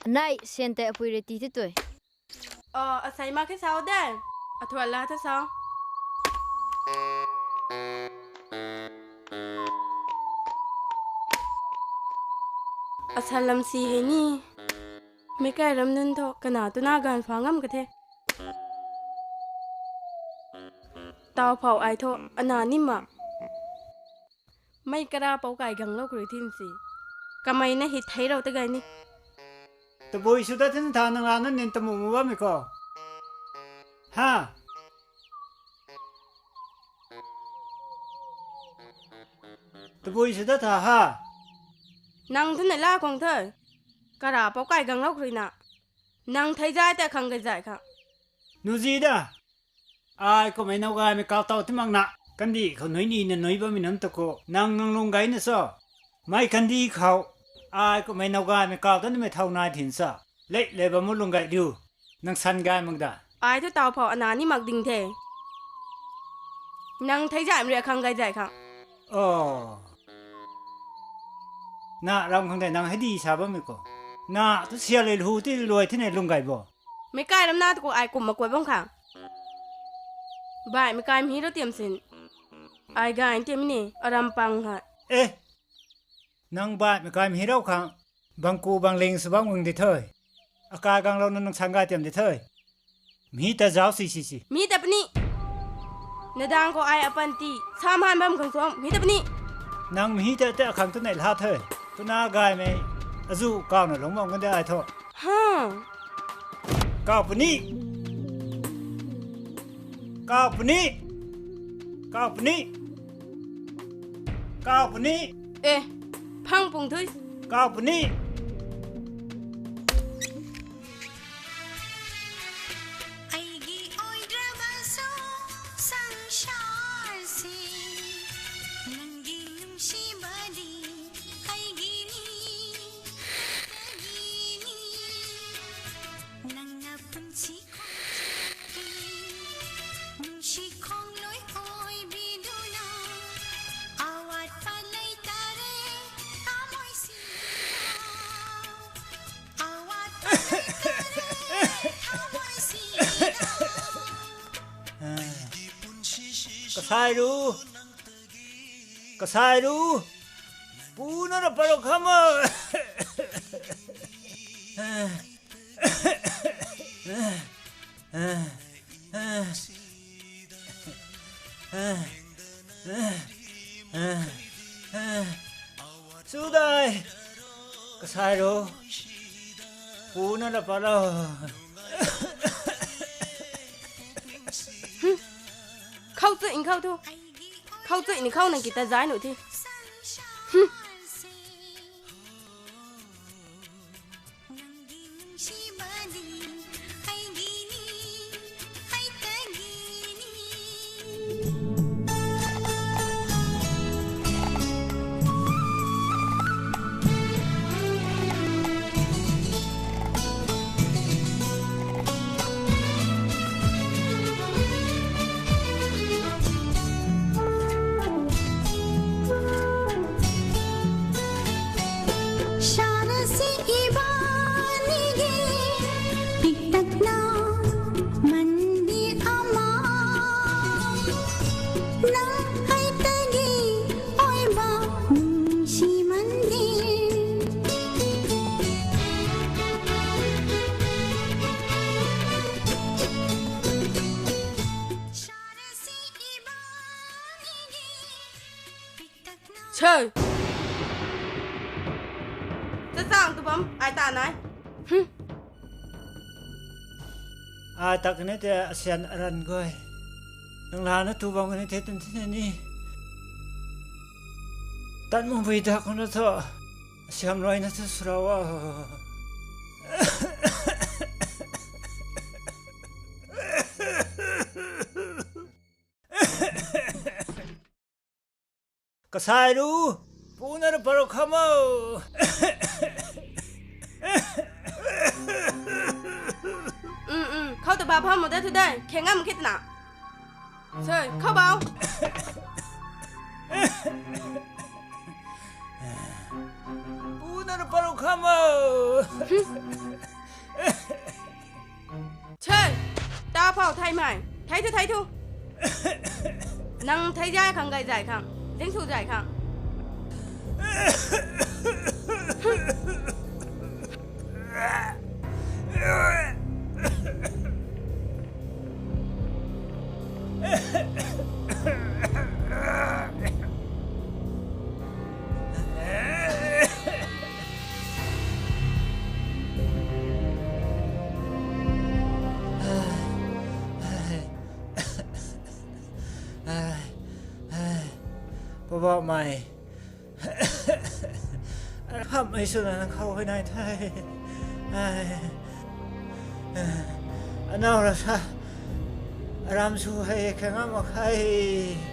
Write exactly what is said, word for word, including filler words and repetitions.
Anei, syan tei apui rui ti the tui. O, asei mak khe sau de. Athuan la the sau. Asan lam si hei ni. Meic kai ram nunc thu kana twna gaanv pha ngam ka the. Tau phou ai thu ana ni mak. Mei kara pou kai ganglou khrui thin si. Kamei na hi thei rou ta gay ni. Tabui sw ta thin tha nang la na nin tamu mu bammei khou. Ha? Tabui sw ta tha ha? Nang thu nei la khang the. Kara pou kai ganglou khrui na. Nang thei zay ta khang gay zay kha. Nu zi da. Ai kummei now gaymei kau tau ti mak na. Kandih khou nui ni na nui bammei nunc ta khou. Nang nang lung gay na so. Mei kandih khou. Ai kummei now gaymei kau ta nimei thau nai thin sa. Lei lei bam mu lung gay riu. Nang san gay mak da. Ai thu tau phou ana ni mak ding the. Nang thei zaymei ria khang gay zay kha. O. Na ram khang tei nang hei di sa bammei khou. Na tu sia lei lhu ti luai thina lung gay bo. Meic kai ram na tu khou ai kum mak kuay bam khang. Baihmei kai mei rou tiam sin. Ai gay tiam ni, aram pang ha. E. Nang baihmei kai mei rou khang. Bang ku bang ling sw bam ngang di the. Akai ganglou na nang san gay tiam di the. Mi ta zauc si si si. Mi ta puni. Nadang khou ai apanty. Sa man bam khang suang. Mi ta puni. Nang mi ta ta akhang tu nei lha the. Twna gaymei. Azu kau na lungc bam kan de ai thu. Ha. Kau puni. Kau puni. Kau puni. Kau puni. E, phang pung thui. Kau puni. ꯑꯩꯒꯤ ꯑꯣꯏꯗ꯭ꯔꯕꯁꯨ ꯁꯪꯁꯥꯔꯁꯤ ꯅꯪꯒꯤ ꯅꯨꯡꯁꯤꯕꯗꯤ ꯑꯩꯒꯤꯅꯤ, ꯑꯩꯒꯤꯅꯤ꯫ ꯅꯪꯅ ꯄꯨꯟꯁꯤ ꯈꯣꯡꯆꯠꯀꯤ ꯅꯨꯡꯁꯤ ꯈꯣꯡꯂꯣꯏ ꯑꯣꯏꯕꯤꯗꯨꯅ ꯑꯋꯥꯠꯄ ꯂꯩꯇꯔꯦ ꯊꯃꯣꯏꯁꯤꯗ꯫ Kasai ru. Kasai ru. Puna na paro khama. Sudai. Kasai ru. Puna na paro. Khou tu in khou tu. Khou tu in khou nang kita zai nu thi. Sharasi ibanigi tiktakna mandir ama nang hai tagi oiba nungsi mandir. Choi. Chachang tu bam ai ta nai. Hmm. Ai tak ni te asian aran goi. Nang la na tu bam ni te tun thin ni. Tan mung bui dak na tho. Asiam roi na tu sura wa. Kasai ru, puna ru paro khamo. Um, um, khou ta ba phamo da thu dai, khe ngam khe twna. Soi, khou bau. Puna ru paro khamo. Thau theimei, thei thu, thei thu. Nang thei zay khang, gay zay khang, ding sw zay khang. Poubauhmei, khammei swna nang khou huayney the. Anac rui sa, aram sw hei kha ngam mak khe.